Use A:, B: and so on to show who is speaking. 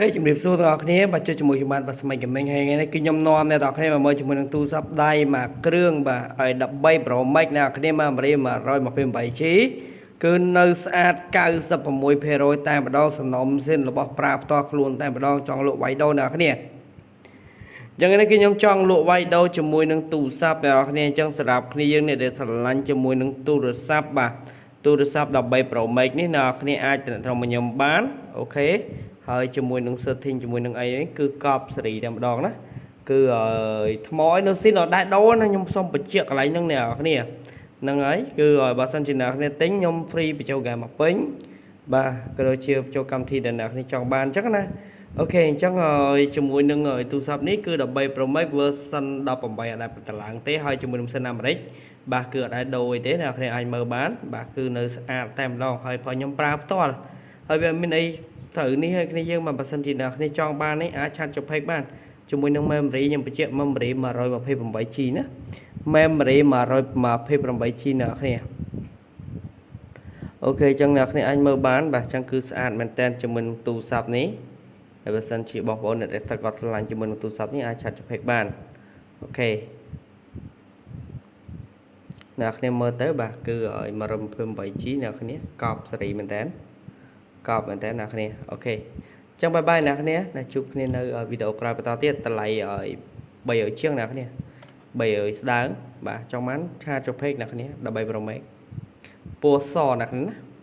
A: ហេជំរាបសួរទាំងអស់គ្នាបាទ។ជួបជាមួយខ្ញុំបាទបាទស្មីកំមិញហើយថ្ងៃនេះគឺខ្ញុំនាំអ្នកទាំងអស់គ្នាមកមើលជាមួយនឹងទូរស័ព្ទដៃមួយគ្រឿងបាទឲ្យ13 Pro Max អ្នកទាំងអស់គ្នាមក 128G គឺនៅស្អាត96%តែម្ដងសំណុំសិនរបស់ប្រើផ្ទាល់ខ្លួនតែម្ដងចង់លក់វាយដូរអ្នកទាំងអស់គ្នាអញ្ចឹងនេះគឺខ្ញុំចង់លក់វាយដូរជាមួយនឹងទូរស័ព្ទអ្នកទាំងអស់គ្នា។អញ្ចឹងសម្រាប់គ្នាយើងអ្នកដែលស្រឡាញ់ជាមួយនឹងទូរស័ព្ទបាទទូរស័ព្ទ13 Pro Max នេះអ្នកទាំងអស់គ្នាអាចទំនាក់ទំនងមកខ្ញុំបាន OK ហើយជាមួយនឹង setting ជាមួយនឹងអីនេះគឺកប់សេរីតែម្ដងណាគឺថ្មឲ្យនៅស៊ីនអត់ដែរដូរណាខ្ញុំសូមបញ្ជាក់កន្លែងហ្នឹងអ្នកនរគ្នាហ្នឹងហើយគឺបើសិនជាអ្នកគ្នាទិញខ្ញុំ free បញ្ចូលហ្គេមមកពេញបាទក៏ដូចជាបញ្ចូលកម្មវិធីដែលអ្នកគ្នាចង់បានអញ្ចឹងណា OK អញ្ចឹងជាមួយនឹងទូរស័ព្ទនេះគឺ13 Pro Max version 18អត់ដែលតម្លើងទេហើយជាមួយនឹងសិនអាមេរិកបាទគឺអត់ដែលដូរអីទេអ្នកគ្នាអាចមើលបានបាទគឺនៅស្អាតតែម្ដងហើយផងខ្ញុំប្រើផ្ទាល់ហើយវាមានអីត្រូវនេះហើយគ្នាយើងមកបើសិនជាអ្នកគ្នាចង់បាននេះអាច chat ចុះ page បានជាមួយនឹង memory ខ្ញុំបញ្ជាក់ memory 128G ណា memory 128G អ្នកគ្នា OK អញ្ចឹងអ្នកគ្នាអាចមើលបានបាទអញ្ចឹងគឺស្អាតមែនតើជាមួយនឹងទូរស័ព្ទនេះហើយបើសិនជាបងប្អូនអ្នកដែលគាត់ស្រឡាញ់ជាមួយនឹងទូរស័ព្ទនេះអាច chat ចុះ page បាន OK អ្នកគ្នាមើលទៅបាទគឺ 128G អ្នកគ្នាកប់សេរីមែនតើកប់មែនតើអ្នកគ្នា OK អញ្ចឹង bye bye អ្នកគ្នាណាជួបគ្នានៅវីដេអូក្រោយបន្តទៀតតម្លៃឲ្យ300ជាងអ្នកគ្នា300ស្ដើងបាទចង់បាន chat ចុះ page អ្នកគ្នា13 Pro Max ពណ៌សអ្នកគ្នាណា។